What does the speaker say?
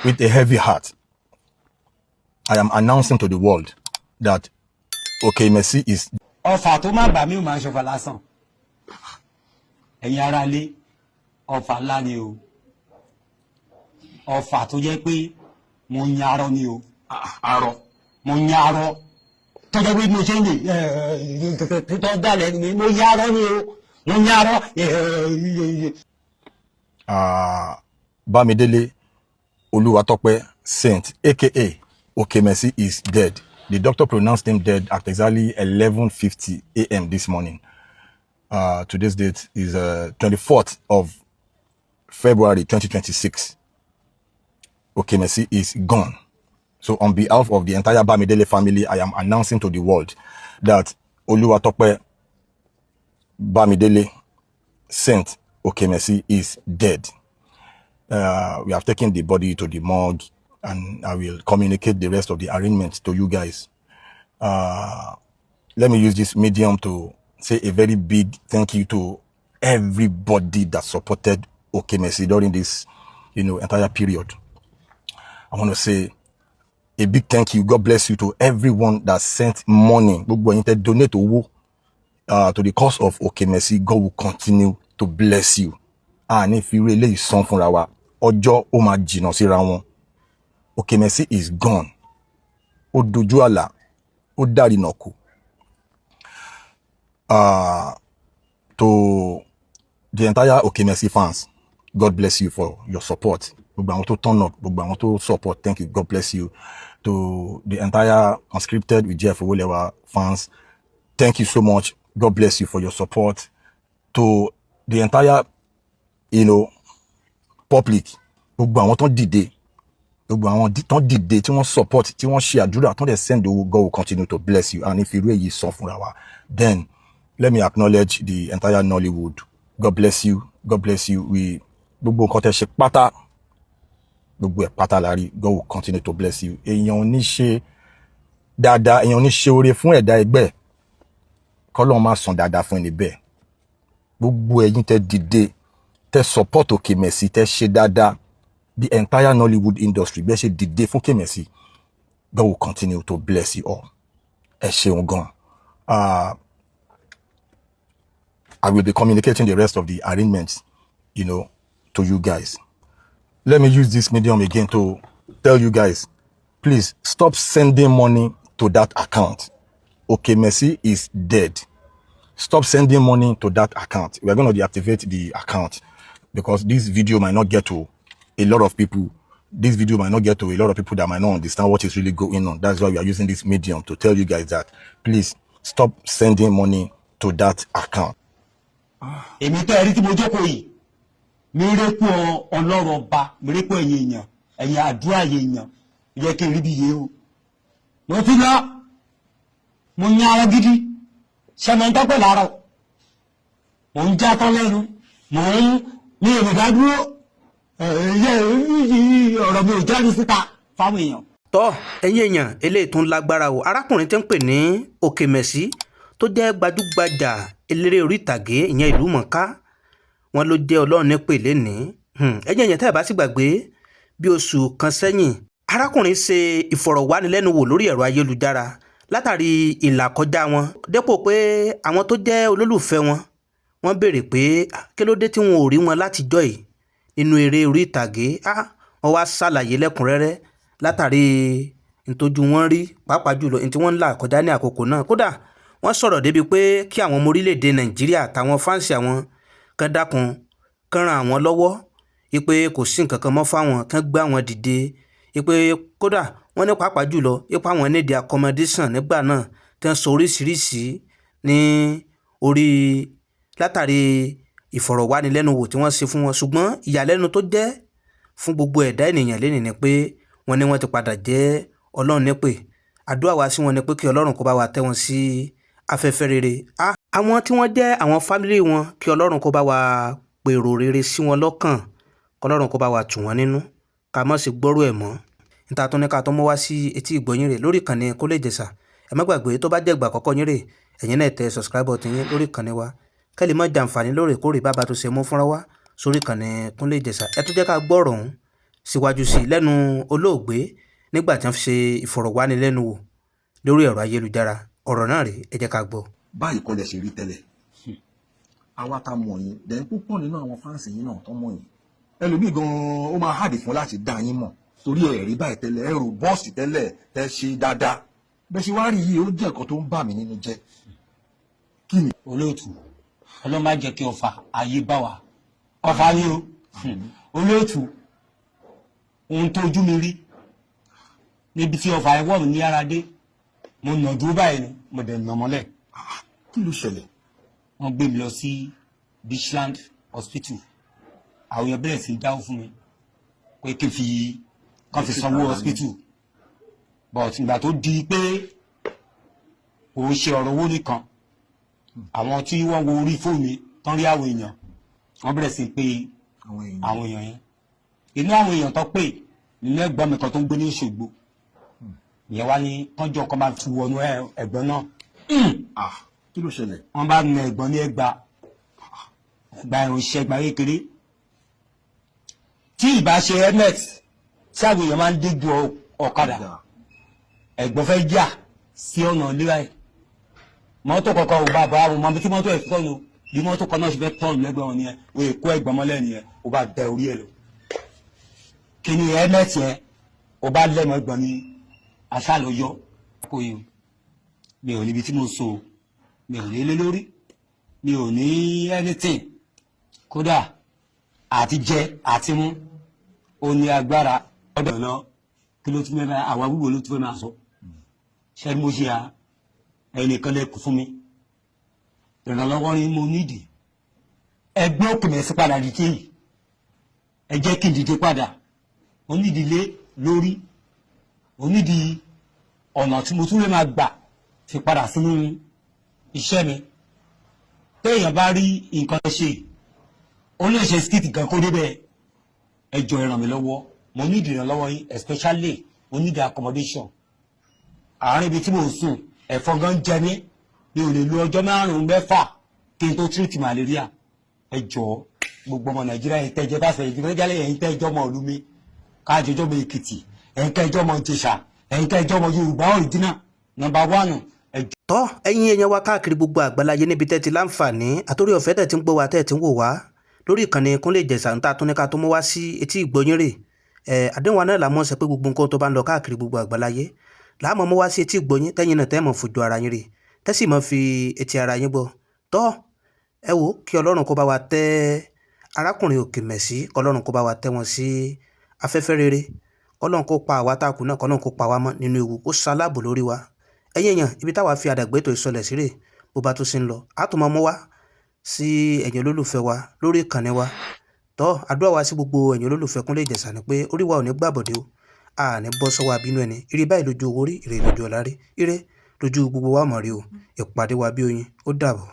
With a heavy heart, I am announcing to the world that Okemesi is Ọfà tó má bà mí ò máa ń ṣọfà lásán. Ẹ̀yin ará ilé, ọfà ńlá ni o, ọfà tó jẹ́ pé mo yan arọ ni o. Arọ. Mo yan arọ tó jẹ́ pé mo ṣe ń lè tó dà lẹ́nu mi. Mo yan arọ ni o, mo yan arọ. Bamidele Oluwatope Saint, aka Okemesi, is dead. The doctor pronounced him dead at exactly 11:50 a.m. this morning. Today's date is 24th of February 2026. Okemesi is gone. So on behalf of the entire Bamidele family, I am announcing to the world that Oluwatope Bamidele Saint Okemesi is dead. We have taken the body to the morgue and I will communicate the rest of the arrangements to you guys. Let me use this medium to say a very big thank you to everybody that supported Okemesi during this entire period. I want to say a big thank you. God bless you to everyone that sent money. Gbogbo ẹ̀yin tẹ́ donate owó to the cause of Okemesi. God will continue to bless you. A ní fi irú eléyìí san fúnra wa. Ọjọ́ ó máa jìnnà síra wọn. Okemesi is gone. Ó dojú àlà, ó dárìnà kù. To the entire Okemesi fans, God bless you for your support. Gbogbo àwọn tó turn up, gbogbo àwọn tó support, thank you, God bless you. To the entire Unscripted with Jeff Owolewa fans, thank you so much. God bless you for your support. To the entire public, gbogbo àwọn tó ń dìde, gbogbo àwọn tó ń dìde, tí wọ́n support, tí wọ́n ṣe àdúrà, tó ń dẹ̀ send owó, God will continue to bless you. And if irú èyí sọ fúnra wa, then let me acknowledge the entire Nollywood. God bless you, God bless you. We gbogbo nǹkan tẹ́ ṣe pátá, gbogbo ẹ̀ pátá la rí. God will continue to bless you. Èèyàn ò ní ṣe dáadáa, èèyàn ò ní ṣe oore fún ẹ̀dá ẹgbẹ́ kọ́lọ́run máa san dáadáa fún ẹni bẹ́ẹ̀. Gbogbo ẹ̀yin tẹ́ dìde, tẹ́ support Okemesi, tẹ́ ṣe dáadáa, the entire Nollywood industry, bẹ́ẹ̀ ṣe dìde fún Okemesi, God will continue to bless you all. Ẹ ṣeun gan. I will be communicating the rest of the arrangements to you guys. Let me use this medium again to tell you guys, please stop sending money to that account. Okemesi is dead. Stop sending money to that account. We are going to deactivate the account because this video might not get to a lot of people. This video might not get to a lot of people that might not understand what is really going on. That's why we are using this medium to tell you guys that please stop sending money to that account. Èmi tẹ́ ẹ rí tí mo jókòó yìí, miracle Ọlọ́run Ọba, miracle ẹ̀yin èèyàn, ẹ̀yin àdúrà ẹ̀yin èèyàn yẹ kí n rí bí yé o. Mo ti lọ, mo yan ara gidi sẹ́mi ń tọ́pẹ̀ láàárọ̀, mò ń játọ́ lẹ́nu, mò ń ní èrò dádúró, ọ̀rọ̀ mi ò jáde síta fáwọn èèyàn. Tọ́, ẹ̀yin èèyàn, eléyìí tó ń lágbára o. Arákùnrin tí ń pè ní Òkèmẹ̀sí, tó jẹ́ gbajúgbajà eléré orí ìtàgé, ìyẹn ìlú mọ̀ọ́ká wọn, ló jẹ́ Ọlọ́run nípè lénìí. Ẹ̀yin èèyàn, tẹ́ ẹ̀ bá sì gbàgbé, bí oṣù kan sẹ́yìn, arákùnrin ṣe ìfọ̀rọ̀wánilẹ́nuwò lórí ẹ̀rọ ayélujára látàrí ìlàkọjá wọn, dépò pé àwọn tó jẹ́ olólùfẹ́ wọn, wọ́n béèrè pé kí ló dé tí wọn ò rí wọn látijọ́ yìí nínú eré orí ìtàgé. Wọ́n wá ṣàlàyé lẹ́kùnrẹ́rẹ́ látàrí ntójú wọn rí, pàápàá jùlọ ní tí wọ́n ń là kọjá ní àkókò náà. Kódà, wọ́n sọ̀rọ̀ débi pé kí àwọn ọmọ orílẹ̀-èdè Nàìjíríà àtàwọn fans àwọn kan dákun, kán ran àwọn lọ́wọ́, wípé kò sí nǹkan kan mọ́ fáwọn, kán gbé àwọn dìde, wípé kódà wọ́n ní pàápàá jùlọ wípé àwọn need accommodation nígbà náà, tí wọ́n sọ oríṣiríṣi ní orí látàrí ìfọ̀rọ̀wánilẹ́nuwò tí wọ́n ṣe fún wọn. Ṣùgbọ́n ìyàlẹ́nu tó jẹ́ fún gbogbo ẹ̀dá ènìyàn lénìí ni pé wọ́n ní wọ́n ti padà jẹ́ Ọlọ́run nípè. Àdúrà wa sí wọn ni pé kí Ọlọ́run kó bá wa tẹ́ wọn sí afẹ́fẹ́ rere. Àwọn tí wọ́n jẹ́ àwọn family wọn, kí Ọlọ́run kó bá wa pèrò rere sí wọn lọ́kàn, kọlọ́run kó bá wa tù wọ́n nínú, ká má ṣe gbọ́rọ̀ ẹ̀ mọ́. Níta tó ní ká tó mú wá sí etí ìgbọ̀nyín rẹ̀ lórí ìkànnì Kólé Ìjẹ̀ṣà. Ẹ má gbàgbé, tó bá jẹ́ ìgbà àkọ́kọ́ yín rè, ẹ̀yin náà tẹ subscribe button yín lórí ìkànnì wa, kẹ́ lè má jàǹfààní lóòrèkóòrè bàbá tó ṣe mú fúnra wá sórí ìkànnì Kúnlé Ìjẹ̀ṣà. Ẹ tún jẹ́ ká gbọ́rọ̀ ọ̀hún. Síwájú sí i lẹ́nu olóògbé nígbà tí wọ́n fi ṣe ìfọ̀rọ̀wánilẹ́nuwò lórí ẹ̀rọ ayélujára. Ọ̀rọ̀ náà rèé, ẹ jẹ́ ká gbọ́. Báyìí kọ́ lẹ ṣe rí tẹ́lẹ̀. Àwa ta mọ̀ yín dẹ̀, púpọ̀ nínú àwọn fans yín náà tó mọ̀ yín, ẹlòmíì gan-an ó máa hard fún láti dá yín mọ̀ torí ẹ̀ rí báyìí tẹ́lẹ̀. Ẹ rò bọ́ọ̀sì tẹ́lẹ̀ tẹ́ ṣe dáadáa. Bẹ́ẹ̀ ṣe wá rí yìí, ó jẹ́ nǹkan tó ń bà mí nínú jẹ́. Kí ni? Olóòtú, Ọlọ́run má jẹ́ kí ọfà ayé bá wa. Ọfà ni o, olóòtú. Ohun tó ojú mi rí níbi tí ọfà ẹwọ́ mi ní ara dé, mo nà dúró báyìí ni mo dẹ̀ nà mọ́lẹ̀. Kí ló ṣẹlẹ̀? Wọ́n gbé mi lọ sí Beachland Hospital. Àwọn èèyàn bẹ̀rẹ̀ sí í dáwó fún mi pé kí n fi kàn fi sanwó hospital, but ìgbà tó di pé kò ń ṣe ọ̀rọ̀ owó nìkan, àwọn tí wọ́n wo orí fóònù mi tán rí àwọn èèyàn, wọ́n bẹ̀rẹ̀ sí í pé àwọn èèyàn. Àwọn èèyàn yẹn, inú àwọn èèyàn tó pè nínú ẹ̀gbọ́n mi kan tó ń gbé ní Òṣogbo, ìyẹn wá ní kánjọ kan máa tu wọnú ẹ̀gbọ́n náà. Ah, kí ló ṣẹlẹ̀? Wọ́n bá na ẹ̀gbọ́n ní ẹgba, ẹgba ìrìnsẹ̀, ẹgba kékeré tí ìbá ṣe helmet tí àwọn èèyàn máa ń déjú ọ̀kadà. Ẹ̀gbọ́n fẹ́ yà sí ọ̀nà ilé báyìí, mọ́tò kọ̀ọ̀kan ò bá bá àwọn ọmọ tí mọ́tò ẹ̀ tọ́nu. Bí mọ́tò kan náà ṣe fẹ́ tọ́nu lẹ́gbẹ̀ẹ́ wọn nìyẹn, o yẹ kó ẹ̀gbọ́n mọ́lẹ̀ nìyẹn, o bá dẹ orí ẹ̀ lọ. Kí ni helmet yẹn o bá lẹ́mọ̀ ẹ̀gbọ́n ní aṣáàlọ́ yọ kó yìí. Mi ò níbi tí mo so, mi ò ní ilé lórí, mi ò ní anything. Kódà àti jẹ àti mú ó ní agbára ọdọ lọ. Kí ló tún fẹ́ máa àwa wúwo ló tún fẹ́ máa sọ? Ṣé mo ṣe à ẹnìkan lè kú fún mi? Ìrànlọ́wọ́ ni mo nídìí. Ẹgbẹ́ òkè mẹ́sì padà dìde yìí, ẹ jẹ́ kí n dìde padà. Mo nídìí ilé lórí, mo nídìí ọ̀nà tí mo tún lè máa gbà fi padà sínú iṣẹ́ mi. Téèyàn bá rí nǹkan ṣe, ó lè ṣe skit gan kó débẹ̀. Ẹ jọ̀ọ́, ẹ ràn mí lọ́wọ́. Mo nídìí ìrànlọ́wọ́ yín, especially mo nídìí accommodation. Àárín ibi tí mo ń sùn, ẹ̀fọn gan jẹ mí. Mi ò lè lo ọjọ́ 5 mẹ́fà kí n tó treat malaria. Ẹ jọ̀ọ́, gbogbo ọmọ Nàìjíríà yẹn tẹ́jọ́ bá fẹ́ ìdílé yẹn, tẹ́jọ́ ọmọ ìlú mi, káàjọjọ́ ọmọ Èkìtì, ẹ̀yin tẹ́jọ́ ọmọ Ìjẹ̀ṣà, ẹ̀yin tẹ́jọ́ ọmọ Yorùbá original number one, ẹ jọ̀ọ́. Tọ́, ẹ̀yin èèyàn wa káàkiri gbogbo àgbáláyé, níbi tẹ́ ti láǹfààní àtòrí ọ̀fẹ́ tẹ́ ti ń gbọ́ wa, tẹ́ ti ń wò wá lórí ìkànnì Kúnlé Ìjẹ̀ṣà, ń ta tún ní ká tó mú wá sí etí ìgbọ́yín rè ẹ̀. Àdéhùn wa náà làmọ́ sọ pé gbogbo nǹkan tó bá ń lọ káàkiri gbogbo àgbáláyé làmọ́ mú wá sí etí ìgbọ́yín, tẹ́yin náà tẹ́ mọ̀ fojú ara yín rè, tẹ́ sì mọ̀ fi etí ara yín gbọ́. Tọ́, ẹ wò, kí Ọlọ́run kó bá wa tẹ́ arákùnrin Òkèmẹ̀sí, kọlọ́run kó bá wa tẹ́ wọn sí afẹ́fẹ́ rere, kọ́lọ́run kó pa àwa tá a kù náà, kọ́lọ́run kó pa wá mọ́ nínú ewu, kó ṣaláàbò lórí wa. Ẹ̀yin èèyàn, ibi táwa fi àdàgbé ètò ìsọlẹ̀ sí rè. Bó bá tún ṣe ń lọ, á tún máa mú wá sí ẹ̀yin olólùfẹ́ wa lórí ìkànnì wa. Tọ́, àdúrà wa sí gbogbo ẹ̀yin olólùfẹ́ Kúnlé Ìjẹ̀ṣà ni pé orí wa ò ní gbàbọ̀dé o, a ní bọ́ sọ́wọ́ abínú ẹni. Ire báyìí lójú owó rí, ire lójú ọ̀la rí, ire lójú gbogbo wa mọ̀ rí o. Ìpàdé wa bí oyin. Ó dàbọ̀.